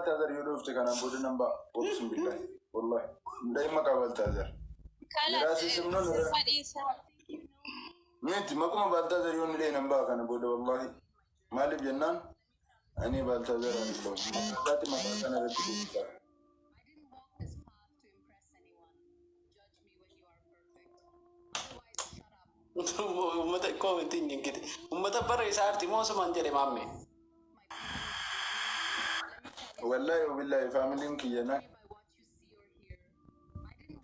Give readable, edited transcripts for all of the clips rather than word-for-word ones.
Baltaazar yoo dhoofte kanaan booda nan ba'a. Uqsim billahi. Wallahi. Hin dhahin maqaa Baltaazar. Kalas Yeraa sisim no nurra. sirba dhiisaa. Miti maquma Baltaazar yoo ni dhahe nan ba'a kana booda wallahi. Maaliif jennaan ani Baltaazar አይደለሁም. Maqaa isaati maqaa kana irratti dubbisaa. Uummata koomentii hin jingite. Uummata barreessaa jirti moo sumaan jedhe maamme. Wallahi wabillahi faamiliin kiyya na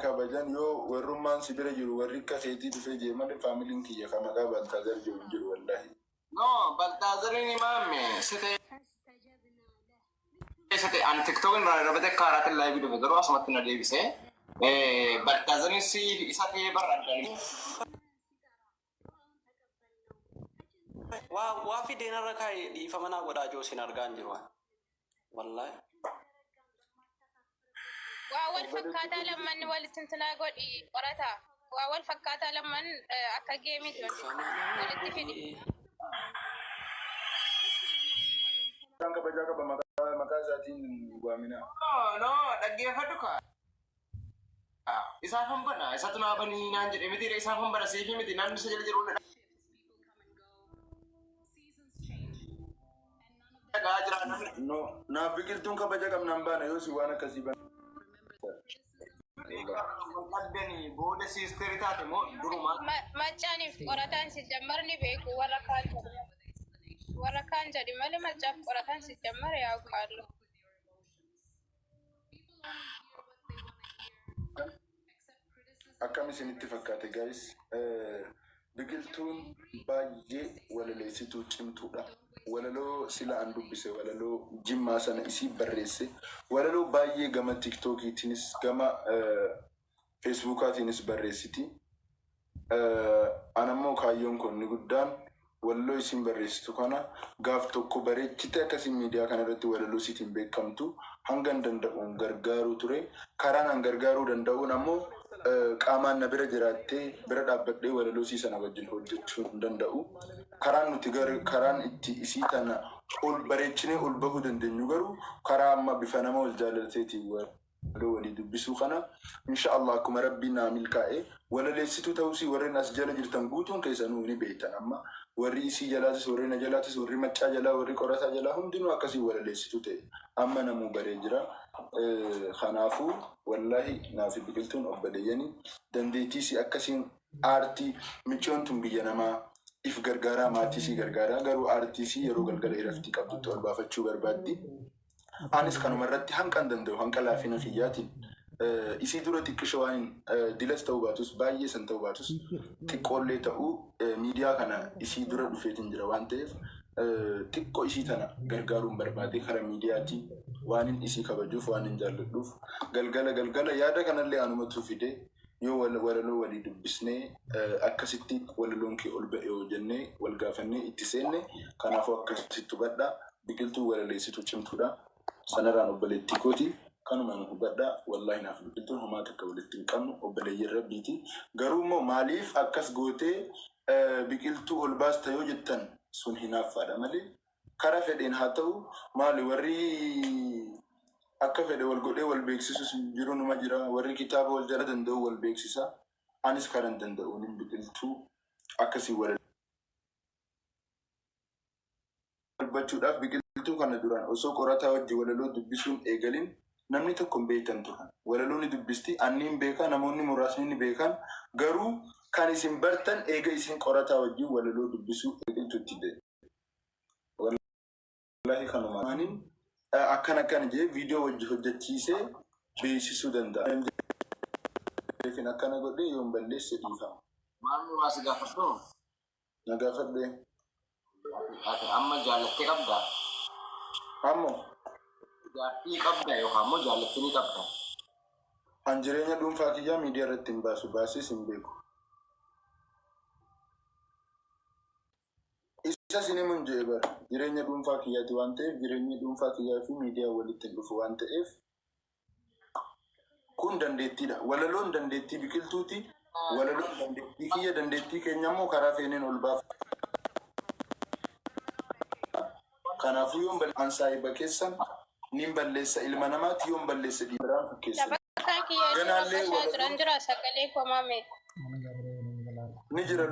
kabajan yoo warrummaan si bira jiru warri akka keetii dhufee jee malee faamiliin kiyya ka maqaa Baltaazar jiru hin jiru wallahi. No, Baltaazariin maamme si ta'e isa ta'e ani TikTok irraa yeroo bate kaaraatiin live dhufe garuu asumatti na deebise. Baltaazariin si isa ta'e barra addaan. Waa waa fidee narra kaa'e dhiifama naa godhaa joo sin argaa hin jiru. Wallaahi. Waa wal fakkaataa lamman walitti intinaa godhi qorata. Waa wal fakkaataa lamman akka geemiiti Dhiifama naa walitti fidi. godhi. Isaan kabajaa qaba maqaa maqaa isaatiin hin waaminaa. No, no, dhaggeeffadhu kaa. Isaafan bana, isatu naa banii naan jedhe miti isaafan bana siifi miti namni isa jala jiru hunda dhagaa jira namni. No, naaf biqiltuun kabaja qabnaan baana yoo si waan akkasii bana. Wal dhabdanii booda siisteri taate moo durumaa? Maccaaniif qorataan si jammar ni beeku warra kaan jedhu. Warra kaan jedhi malee maccaaf qorataan si jammar yaa qaallu. Akkam isinitti fakkaate guys? Biqiltuun baay'ee walaleessituu cimtuudha. Walaloo sila an dubbise walaloo jimmaa sana isii barreesse. Walaloo baay'ee gama tiktookiitiinis gama feesbuukaatiinis barreessiti. An ammoo kaayyoon koo inni guddaan walaloo isiin barreessitu kana gaaf tokko bareechitee akkasiin miidiyaa kana irratti walaloo isiitiin beekamtu hangan danda'uun gargaaruu ture. Karaan an gargaaruu danda'uun ammoo qaamaan na bira jiraattee bira dhaabbadhee walaloo isii sana wajjin hojjechuu hin danda'u. Karaan nuti karaan itti isii tana ol bareechinee ol bahuu dandeenyu garuu karaa amma bifa nama wal jaalateetiin walaloo walii dubbisuu kana insha Allah akkuma rabbiin naa milkaa'e walaleessituu ta'uusii warreen as jala jirtan guutuun keessanuu ni beektan amma warri isii jalaatis warri na jalaatis warri maccaa jalaa warri qorataa jalaa hundinuu akkasii walaleessituu ta'e amma namuu baree jira kanaafuu wallaahi naafi biqiltuun obboleeyyani dandeettii isii akkasiin aartii micciyoon tun biyya namaa if gargaaraa maatii isii gargaaraa garuu aartii isii yeroo galgala iraftii qabdutti ol baafachuu barbaaddi. Anis kanuma irratti hanqan danda'u hanqa laafina kiyyaatiin isii dura xiqqisho waan dilas ta'uu baatus baay'ee san ta'uu baatus xiqqoollee ta'uu miidiyaa kana isii dura dhufeetiin jira waan ta'eef xiqqoo isii tana gargaaruun barbaade kara miidiyaatiin waanin isii kabajuuf waanin jaalladhuuf galgala galgala yaada kanallee anumatu fide yoo walaloo walii dubbisnee akkasitti walaloon kee ol ba'e yoo jennee wal gaafannee itti seenne kanaafuu akkasitti hubadhaa. Biqiltuun walaleessituu cimtuudha. Sanarraan obboleettii kooti. Kanumaan hubadhaa. Wallaahi naaf biqiltuun homaa takka walitti hin qabnu. Obboleeyyan Rabbiiti. Garuu immoo maaliif akkas gootee biqiltuu ol baasta yoo jettan sun hinaaffaadha malee kara fedheen haa ta'u maali warri akka fedhe wal godhee wal beeksisus jiru numa jira. Warri kitaaba wal jala danda'u wal beeksisa. Anis karan danda'uunin biqiltuu akkasii wal dubbachuudhaaf biqiltuu kana duraan osoo qorataa wajji walaloo dubbisuun eegalin namni tokko hin beektan turan. Walaloo ni dubbisti, an niin beeka, namoonni muraasni ni beekan, garuu kan isin bartan eega isin qorataa wajjin walaloo dubbisuu eegaltutti de. Wallahi kanumaanin akkana akkana jee viidiyoo wajji hojjachiisee beeksisuu danda'a. Jeefin akkana godhee yoon balleesse dhiifama. Maamni waa si gaafadhu? Na gaafadhu. Ati amma jaalattee qabdaa? Ammo. Jaartii qabda yookaan immoo jaalattee ni qabda? An jireenya dhuunfaa kiyyaa miidiyaa irratti hin baasu, baasees hin beeku. Isa sin himun je'e bar. Jireenya dhuunfaa kiyyaati waan ta'eef jireenyi dhuunfaa kiyyaa fi miidiyaan walitti hin dhufu waan ta'eef Kun dandeettiidha. Walaloon dandeettii biqiltuuti. Walaloon dandeettii kiyya, dandeettii keenya immoo karaa feeneen ol baafna. Kanaafuu yoon bal an saahiba keessan Nin balleessa, ilma namaatti yoon balleessa dhiiraan fakkeessa. Taphataa kiyya isin Ganaallee rabbashaa jiran walaloo jira sagalee komame. ni jira.